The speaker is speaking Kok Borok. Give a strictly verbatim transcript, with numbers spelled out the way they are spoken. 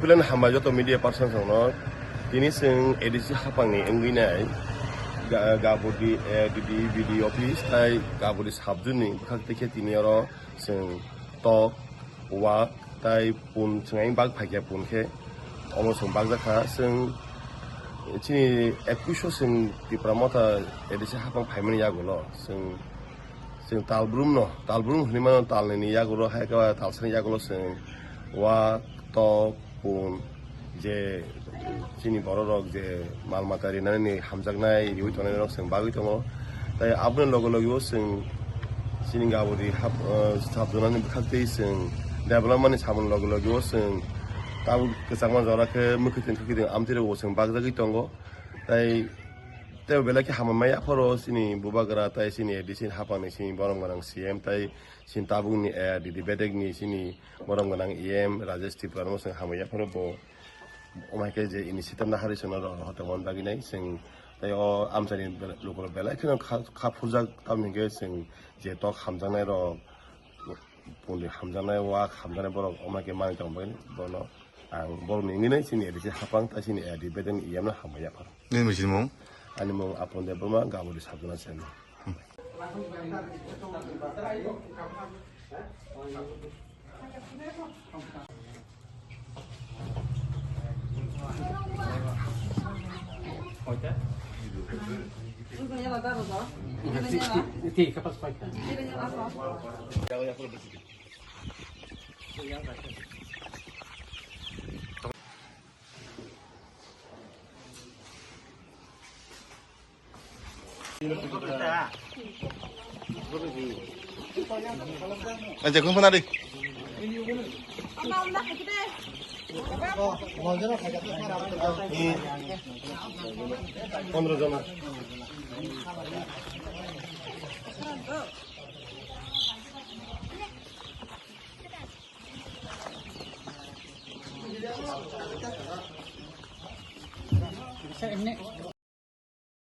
Puilan hambai joto media person rokno. Tini chwng A D C hapangni wngwi nai ga-, Gabodi, eh, D D, B D office tai Gabodi subzone ni bwkhak tei khe tini oro chwng tok, wak tai pun chwng bak phaikya pun khe omo chwng bakjakha. Chwng chini ekush o chwng Tipra Motha A D C hapang phaimani yagulo chwng Chwng talbrum no, talbrum hinwi mano, talnwi ni yagulo hai khe talsani yagulo chwng wak, tok, pun je chini borok rok je mal mata rinani hamjaknai riwi tongnai rok chwng bagwi tongo. Tai aboni loge loge o chwng chini Gabodi hap, ah, sabjwnani bwkhak tei chwng development ni samung loge loge o chwng tabuk kwchangma jora khe mwkhwtwng khwkhwtwng amtwi rok bo chwng bakjagwi tongo. Tai Tei belai khe hambai maya phoro chini bubagra tai chini A D C ni hapang ni chini borom gwnang C M tai chini tabuk ni A R D D bedek ni chini borom gwnang E M Rajesh Tripura no chwng hambai ya phoro bo omo hai khe je initiative nahari chwng no hote hon bagwi nai chwng tai o amchai ni lukurok belai kheno kha, kha phurjak tamoni hwnkhe chwng je tok hamjaknai rok Pondit hamjaknai, wak hamjaknai borok omo khe manwi tong bagwi bono ang borokni wngwi nai chini A D C hapang tai chini A D bedeng E M no hambai yaphar. Nini mung sinimung? Ani mung Apon Debbarma, Gabodi Sabjana Chengma. Aja kung pernah di. Pondro jona.